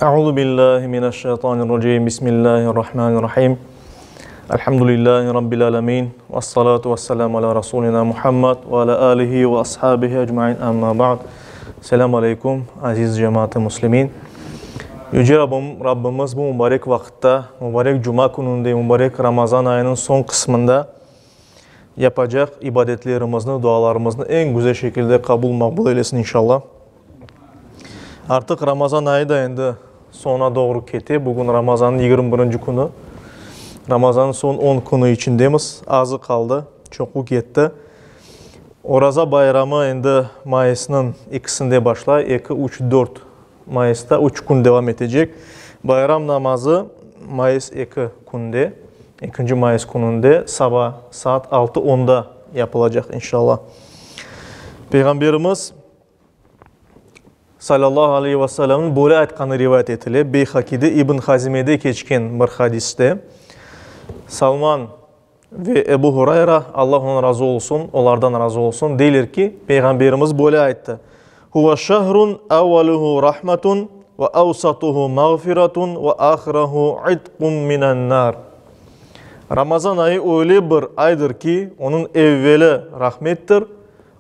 Euzu billahi mineşşeytanirracim. Bismillahirrahmanirrahim. Elhamdülillahi rabbil alamin. Ves salatu vesselamu ala rasulina Muhammed ve ala alihi ve ashabihi ecmaîn. Amma ba'd. Selam aleykum aziz cemaat-ı muslimin. Yüce Rabbim, Rabbimiz bu mübarek vaqıtta, mübarek cuma kününde, mübarek Ramazan ayınıñ soñ qısmında yapacaq ibadetlerimizni, dualarımıznı eñ güzel şekilde qabul maqbul eylesin inşallah. Artıq Ramazan ayı da endi soñuna doğru kete. Bugün Ramazannıñ 21-nci künü. Ramazannıñ soñ on künü içindemiz. Azı qaldı, çoqu ketti. Oraza bayramı endi mayısnıñ ekisinde başlay, eki, üç, dört mayısta üç kün devam etecek. Bayram namazı mayıs eki künde, ekinci mayıs kününde saba saat altı onda yapılacaq, inşallah. Peyğamberimiz salâllahu aleyhi ve sellemniñ böyle aytqanı rivayet etile, Beyhakide, İbn Hazimede keçken bir hadiste, Salman ve Ebu Hurayra, Allah ondan razı olsun, olardan razı olsun, deyler ki, Peyğamberimiz böyle ayttı, Huve şehrun evveluhu rahmetun ve evsatuhu mağfiretun ve ahiruhu itqun minen nar. Ramazan ayı öyle bir aydır ki, onıñ evveli rahmettir,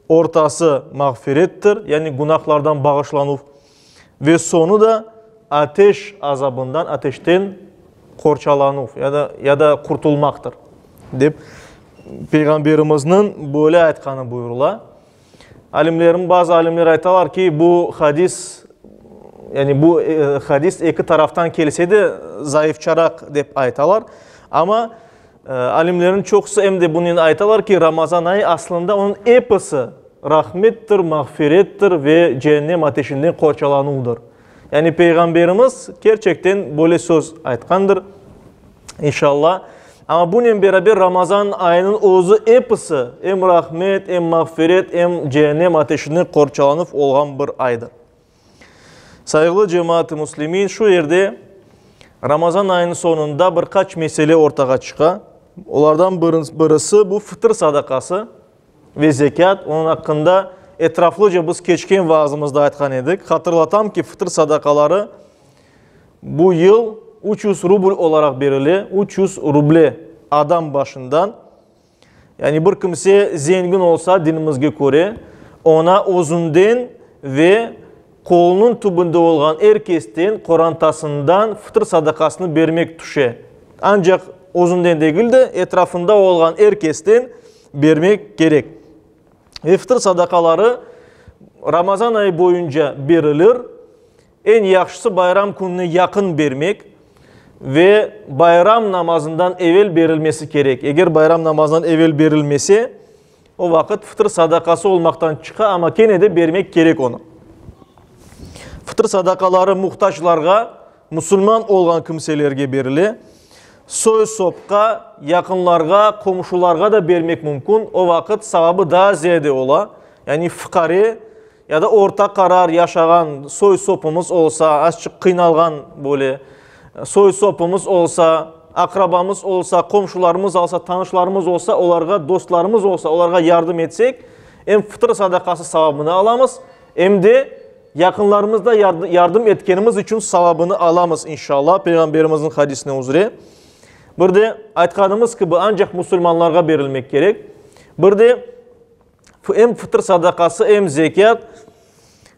ortası mağfirettir, yani günahlardan bağışlanuv, ve soñu da ateş azabından, ateşten qorçalanuv ya da, ya da qurtulmaqtır, dep Peyğamberimizniñ böyle aytqanı buyurıla. Alimlerin, bazı alimler aytalar ki, bu hadis, yani bu hadis eki taraftan kelse de zayıfçaraq dep aytalar. Amma alimlerin çoqusı em de bunen aytalar ki, Ramazan ayı aslında onıñ episi rahmettir, mağfirettir ve cehennem ateşinden qorçalanuvdır. Yani Peyğamberimiz kerçekten böyle söz aytqandır, inşallah. Amma bunen beraber Ramazan ayınıñ özü episi em rahmet, em mağfiret, em cehennem ateşinden qorçalanuv olğan bir aydır. Sayğılı cemaat-ı müslimin, şu yerde Ramazan ayınıñ soñunda bir qaç mesele ortağa çıqa. Olardan birisi bu fıtır sadaqası ve zekât. Onıñ aqqında etraflıca biz keçken vaazımızda aytqan edik. Hatırlatam ki, fıtır sadaqaları bu yıl 300 rubl olaraq berile, 300 ruble adam başından. Yani bir kimse zengin olsa, dinimizge köre, oña özünden ve qolunıñ tübünde olğan er kesten, qorantasından fıtır sadaqasını bermek tüşe. Ancaq özünden degil de, etrafında olğan er kesten bermek kerek. Ve fıtır sadaqaları Ramazan ayı boyunca berilir. Eñ yahşısı bayram kününe yaqın bermek ve bayram namazından evel berilmesi kerek. Eger bayram namazından evel berilmese, o vaqıt fıtır sadaqası olmaqtan çıqa, amma kene de bermek kerek onı. Fıtır sadaqaları muhtaclarğa, musulman olğan kimselerge berile. Soy-sopqa, yaqınlarğa, qomşularğa da bermek mümkün, o vaqıt savabı daa ziyade ola. Yani fıqare Ya da orta qarar yaşağan soy-sopumız olsa, azçıq qıynalğan böyle soy-sopumız olsa, aqrabamız olsa, qomşularımız olsa, tanışlarımız olsa, olarğa, dostlarımız olsa, olarğa yardım etsek, em fıtır sadaqası savabını alamız, em de yaqınlarımızda yardım etkenimiz içün savabını alamız, inşallah, Peyğamberimizniñ hadisine üzre. Bir de, aytqanımız kibi, ancaq musulmanlarğa berilmek kerek. Bir de, Em fıtır sadaqası, em zekât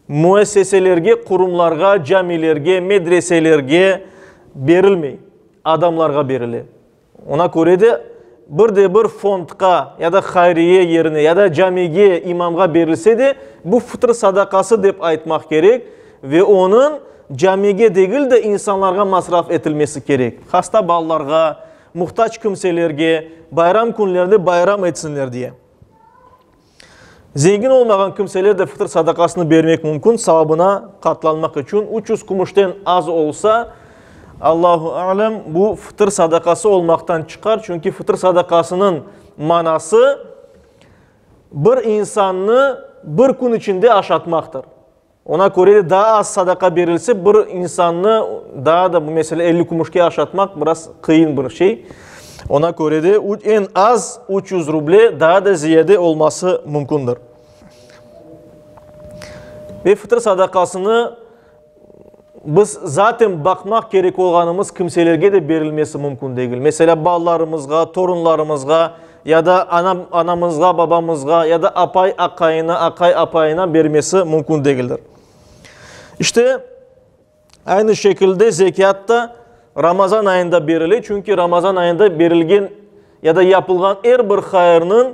müesseselerge, qurumlarğa, camilerge, medreselerge berilmey, adamlarğa berile. Ona köre de bir de bir fondqa ya da hayriye yerine, ya da camige, imamğa berilse de, bu fıtır sadaqası dep aytmaq kerek ve onıñ camige degil de insanlarğa masraf etilmesi kerek, hasta balalarğa, muhtac kimselerge, bayram künlerinde bayram etsinler diye. Zengin olmağan kimseler de fıtır sadaqasını bermek mümkün, savabına qatlanmaq içün. 300 kümüşten az olsa, Allahu alem, bu fıtır sadaqası olmaqtan çıqar, çünki fıtır sadaqasınıñ manası bir insannı bir kün içinde aşatmaqtır. Oña köre de daa az sadaqa berilse, bir insannı daa da, bu mesele, 50 kümüşke aşatmaq biraz qıyın bir şey. Oña köre de eñ az 300 ruble, daa da ziyade olması mümkündir. Ve fıtır sadaqasını. Biz zaten baqmaq kerek olğanımız kimselerge de berilmesi mümkün degil. Meselâ, balalarımızğa, torunlarımızğa ya da anam, anamızğa, babamızğa ya da apay aqayına, aqay apayına bermesi mümkün degildir. İşte, aynı şekilde zekât da Ramazan ayında berile, çünki Ramazan ayında berilgen ya da yapılğan er bir hayırnıñ,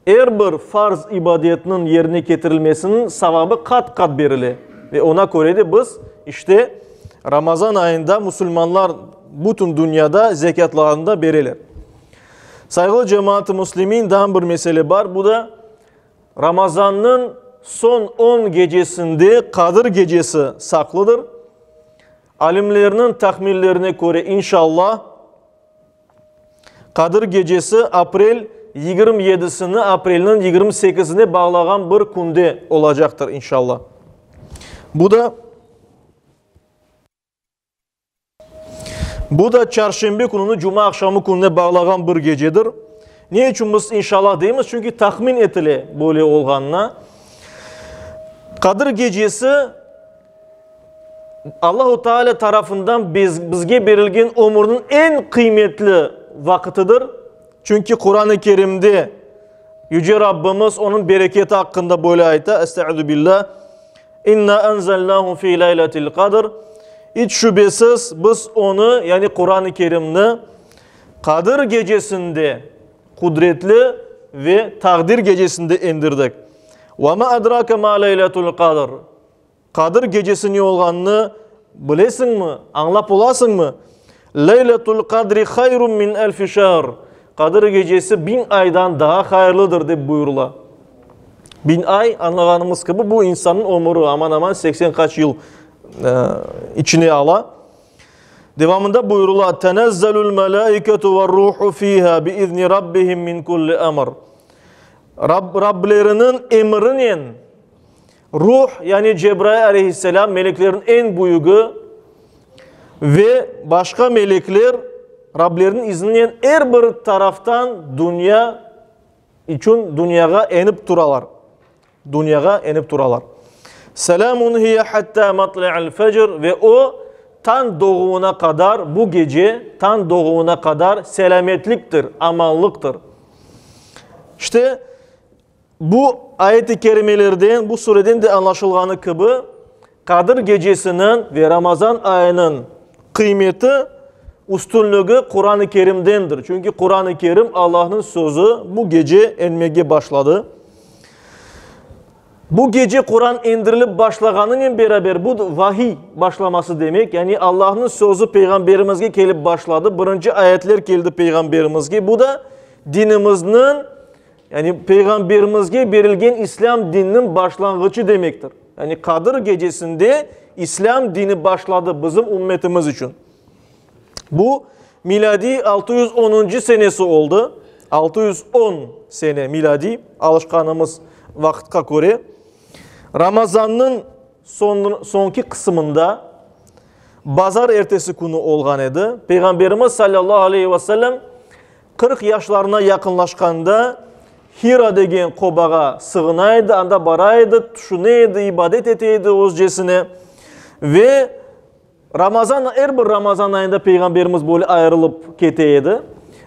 Er bir farz ibadetniñ yerine ketirilmesiniñ savabı qat-qat berile ve oña köre de biz, işte, Ramazan ayında musulmanlar bütün dünyada zekâtlarını da bereler. Sayğılı cemaat-ı müslimin, daa bir mesele bar, bu da Ramazannıñ soñ on gecesinde Qadır gecesi saqlıdır. Alimlerniñ tahminlerine köre, inşallah, Qadir gecesi aprel 27-sini aprelniñ 28-ine bağlağan bir künde olacaqtır, inşallah. Bu da Bu da çarşenbe kününi cuma aqşamı kününe bağlağan bir gecedir. Ne içün biz inşallah deymiz? Çünki tahmin etile böyle olğanına. Qadir gecesi Allahu Teala tarafından biz, bizge berilgen ömürniñ eñ qıymetli vaqıtıdır. Çünki Quran-ı Kerimde Yüce Rabbimiz onıñ bereketi aqqında böyle ayta, Estaizu billah, İnna enzelnahu fi leyletil qadr. İç şübesiz biz onı, yani Quran-ı Kerimni Qadir gecesinde qudretli ve taqdir gecesinde endirdik. Ve ma adrake ma leyletul qadr. Qadir gecesi ne olğanını bilesiñmi, añlap olasıñmı? Leyletul qadri hayrun min elfi şehr. Qadir gecesi biñ aydan daa hayırlıdır, dep buyurıla. Biñ ay, añlağanımız kibi, bu insannıñ ömüri, aman-aman 80 qaç yıl içine ala. Devamında buyurıla, Tenezzelul melâiketu ve'r-ruhu fîhâ biizni rabbihim min kulli emr. Rab, Rableriniñ emrinen Ruh, yani Cebrail aleyhisselâm, meleklerniñ eñ büyügi, ve başqa melekler Rableriniñ izninen er bir taraftan dünya içün dünyağa enip turalar. Dünyağa enip turalar. Selâmun hiye hattâ matli'al fecr ve o, tañ doğuvına qadar, bu gece tañ doğuvına qadar selâmetliktir, amanlıqtır. İşte, Bu ayet-i kerimelerden, bu sureden de añlaşılğanı kibi, Qadir gecesiniñ ve Ramazan ayınıñ qıymeti, üstünligi Quran-ı Kerimdendir. Çünki Quran-ı Kerim, Allahnıñ sözü, bu gece enmege başladı. Bu gece Quran endirilip başlağanınen beraber, bu vahiy başlaması demek, yani Allahnıñ sözü Peyğamberimizge kelip başladı, birinci ayetler keldi Peyğamberimizge, bu da dinimizniñ Yani Peyğamberimizge berilgen İslâm dininiñ başlanğıçı demektir. Yani Qadir gecesinde İslâm dini başladı bizim ümmetimiz içün. Bu miladiy 610-ncı senesi oldı. 610 sene miladiy, alışqanımız vaqıtqa köre. Ramazannıñ soñki qısımında, bazar ertesi künü olğan edi. Peyğamberimiz sallallahu aleyhi ve sellem 40 yaşlarına yaqınlaşqanda, Hira degen qobağa sığına edi, anda bara edi, tüşüne edi, ibadet ete edi özcesine. Ve Ramazan, er bir Ramazan ayında Peyğamberimiz böyle ayırılıp kete edi.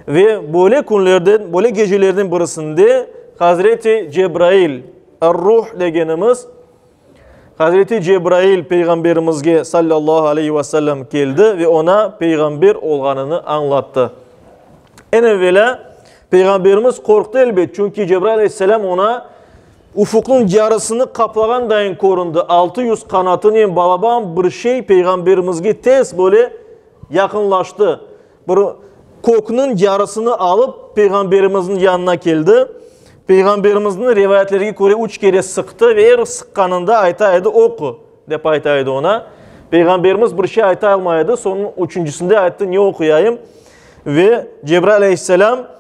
Ve böyle künlerden, böyle gecelerden birisinde Hazreti Cebrail, Er-Ruh degenimiz, Hazreti Cebrail Peyğamberimizge sallallahu aleyhi ve sellem keldi ve oña peyğamber olğanını añlattı. Eñ evelâ, Peyğamberimiz qorqtı elbet, çünki Cebrail aleyhisselâm oña ufuqnıñ yarısını qaplağan dayın köründi, 600 qanatınen balaban bir şey Peyğamberimizge tez böyle yaqınlaştı. Bir kökniñ yarısını alıp, Peyğamberimizniñ yanına keldi. Peyğamberimizni rivayetlerge köre üç kere sıqtı ve er sıqqanında ayta edi, Oqu, dep ayta edi oña. Peyğamberimiz bir şey ayta almay edi, soñuñ üçüncisinde ayttı, Ne oquyayım? Ve Cebrail aleyhisselâm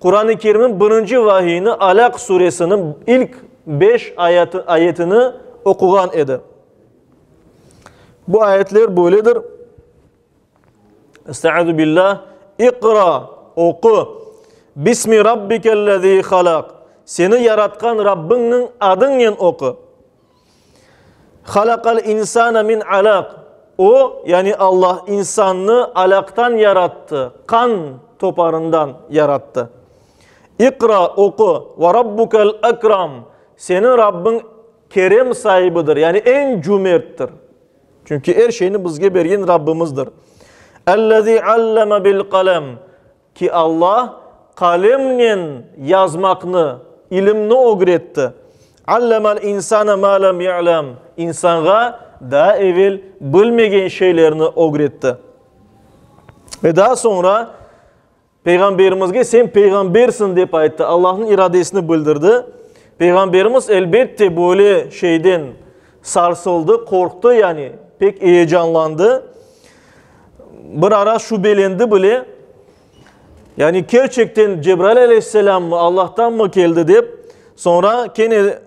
Quran-ı Kerimniñ birinci vahiyini, Alâq suresiniñ ilk beş ayetini oquğan edi. Bu ayetler böyledir. Estaizu billah. İqra, oqu. Bismi rabbikellezî halak. Seni yaratqan Rabbiñniñ adıñnen oqu. Halakal insana min alaq. O, yani Allah, insannı alaqtan yarattı, qan toparından yarattı. İqra, oqu, ve rabbukel ekram, seniñ Rabbiñ kerem saibidir, yani eñ cümerttir. Çünki er şeyni bizge bergen Rabbimizdir. Ellezî alleme bil qalem, ki Alla qalemnen yazmaqnı, ilimni ögretti. Allemel insane mâ lem ya'lem, insanğa daa evel bilmegen şeylerni ögretti. Ve daa soñra Peyğamberimizge sen peyğambersiñ dep ayttı, Allahnıñ iradesini bildirdi. Peyğamberimiz elbette böyle şeyden sarsıldı, qorqtı yani, pek eyecanlandı. Bir ara şübelendi bile, yani kerçekten Cebrail aleyhisselam Allah'tan mı keldi dep, soñra kene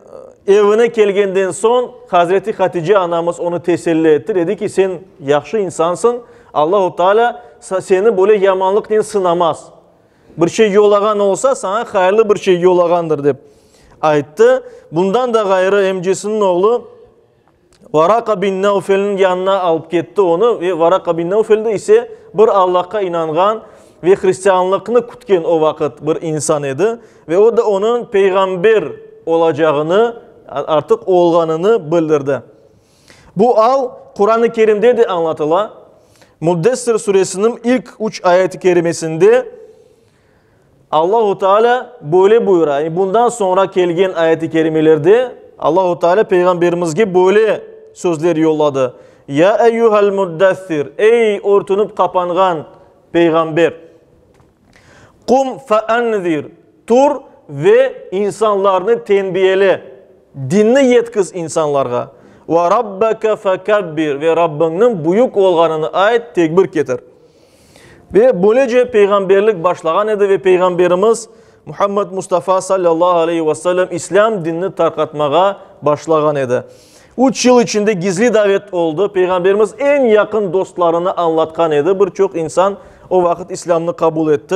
evine kelgenden soñ Hazreti Hatice anamız onı teselli etti, dedi ki, sen yahşı insansıñ, Allahu Teala seni böyle yamanlıqnen sınamaz. Bir şey yollağan olsa, saña hayırlı bir şey yollağandır dep ayttı. Bundan da ğayrı emcesiniñ oğlu Varaqa bin Nevfelniñ yanına alıp ketti onı ve Varaqa bin Nevfel de ise bir Allahqa inanğan ve hristianlıqnı kütken o vaqıt bir insan edi ve o da onıñ peyğamber olacağını, artıq olğanını bildirdi. Bu al Quran-ı Kerimde de añlatıla. Müddessir suresiniñ ilk üç ayet-i kerimesinde Allahu Teala böyle buyura, yani bundan soñra kelgen ayet-i kerimelerde Allahu Teala Peyğamberimizge böyle sözler yolladı, Ya eyyuhel müddessir, ey örtünip qapanğan Peyğamber, Kum feenzir, tur ve insanlarnı tenbiyele, dinni yetkiz insanlarğa, ve rabbeke fekebbir, ve Rabbiñniñ büyük olğanını ayt, tekbir ketir. Ve böylece peyğamberlik başlağan edi ve Peyğamberimiz Muhammed Mustafa sallallahu aleyhi ve sellem İslâm dinini tarqatmağa başlağan edi. Üç yıl içinde gizli davet oldı. Peyğamberimiz eñ yaqın dostlarına añlatqan edi. Bir çoq insan o vaqıt İslâmnı qabul etti.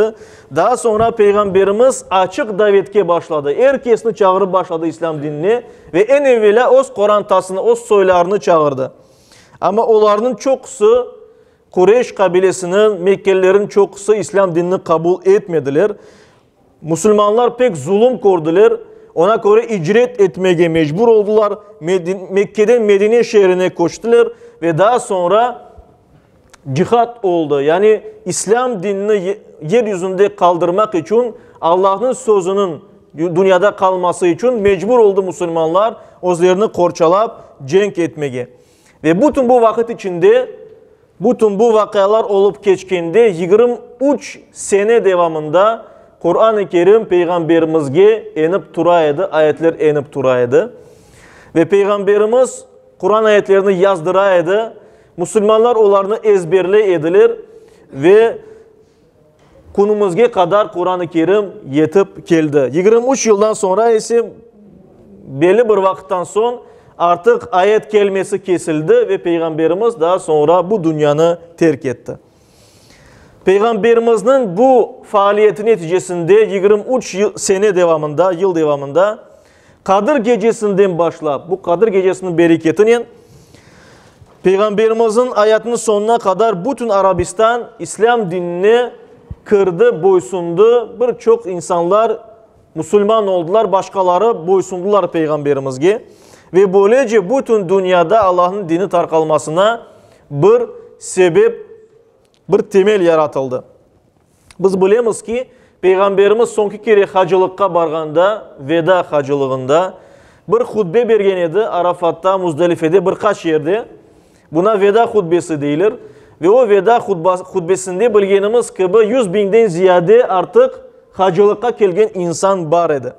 Daa soñra Peyğamberimiz açıq davetke başladı. Er kesni çağırıp başladı İslâm dinine ve eñ evelâ öz qorantasını, öz soylarını çağırdı. Amma olarnıñ çoqusı Qureyş qabilesiniñ, mekkelilerniñ çoqusı İslâm dinini qabul etmediler. Musulmanlar pek zulum kördiler, ona köre icret etmege mecbur oldular, Mekkeden Medine şeerine köçtiler ve daa soñra cihad oldı, yani İslâm dinini yer yüzünde qaldırmaq içün, Allahnıñ sözüniñ dünyada qalması içün mecbur oldı musulmanlar özlerini qorçalap cenk etmege. Ve bütün bu vaqıt içinde, bütün bu vaqialar olıp keçkende 23 sene devamında Quran-ı Kerim Peyğamberimizge enip tura edi, ayetler enip tura edi. Ve Peyğamberimiz Quran ayetlerini yazdıra edi, musulmanlar olarnı ezberley ediler ve künümizge qadar Quran-ı Kerim yetip keldi. 23 yıldan soñra ise, belli bir vaqıttan soñ, artıq ayet kelmesi kesildi ve Peyğamberimiz daa soñra bu dünyanı terk etti. Peyğamberimizniñ bu faaliyeti neticesinde 23 yıl, sene devamında, yıl devamında Qadir gecesinden başlap, bu Qadir gecesiniñ bereketinen Peyğamberimizniñ ayatınıñ soñuna qadar bütün Arabistan İslâm dinine kirdi, boysundı, bir çoq insanlar musulman oldılar, başqaları boysundılar Peyğamberimizge ve böylece bütün dünyada Allahnıñ dini tarqalmasına bir sebep, bir temel yaratıldı. Biz bilemiz ki, Peyğamberimiz soñki kere hacılıqqa barğanda, veda hacılığında, bir hutbe bergen edi Arafatta, Muzdelifede, bir qaç yerde. Buna veda hutbesi deyler. Ve o veda hutbesinde bilgenimiz kibi 100 biñden ziyade artıq hacılıqqa kelgen insan bar edi.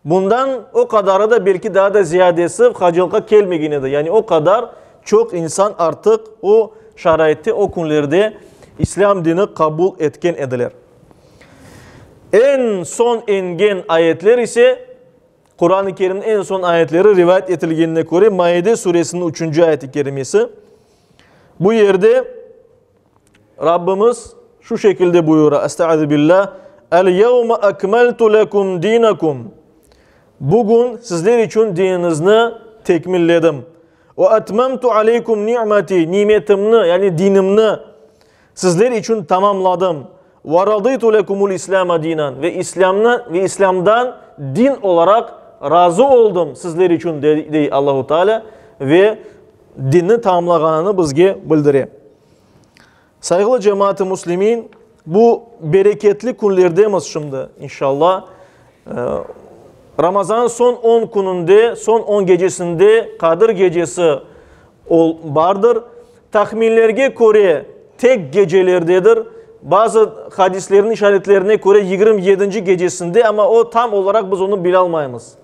Bundan o qadarı da belki daa da ziyadesi hacılıqqa kelmegen edi. Yani o qadar çoq insan artıq o şaraitte, o künlerde İslâm dini qabul etken ediler. Eñ soñ engen ayetler ise, Quran-ı Kerimniñ eñ soñ ayetleri rivayet etilgenine köre Maide suresiniñ üçünci ayeti kerimesi. Bu yerde Rabbimiz şu şekilde buyura, Estaizu billah, El-yevme ekmeltu lekum dinakum. Bugün sizler içün diniñizni tekmilledim. Ve etmemtu aleykum ni'meti, nimetimni, yani dinimni sizler içün tamamladım. Ve radıytu lekumul islâme dinan, ve İslâmnı, ve İslâmdan din olaraq razı oldım sizler içün, dey Allahu Teala ve dinni tamamlağanını bizge bildire. Sayğılı cemaat-ı müslimin, bu bereketli künlerdemiz şimdi, inşallah. Ramazanıñ soñ on kününde, soñ on gecesinde Qadir gecesi bardır. Tahminlerge köre, tek gecelerdedir. Bazı hadislerniñ işaretlerine köre, 27-nci gecesinde, amma o tam olaraq biz onı bilalmaymız.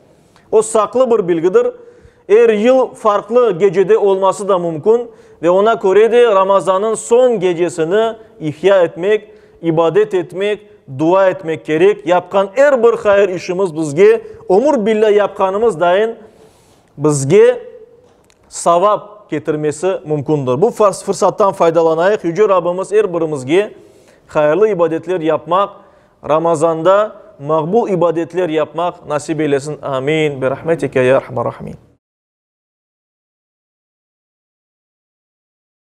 O saqlı bir bilgidir. Er yıl farqlı gecede olması da mümkün ve oña köre de Ramazannıñ soñ gecesini ihya etmek, ibadet etmek, dua etmek kerek. Yapqan er bir hayır işimiz bizge, ömür billâ yapqanımız dayın bizge savap ketirmesi mümkündir. Bu fırsattan faydalanayıq, Yüce Rabbimiz er birimizge hayırlı ibadetler yapmaq, Ramazanda maqbul ibadetler yapmaq nasip eylesin. Amin. Bi rahmetike ya erhamer rahimin.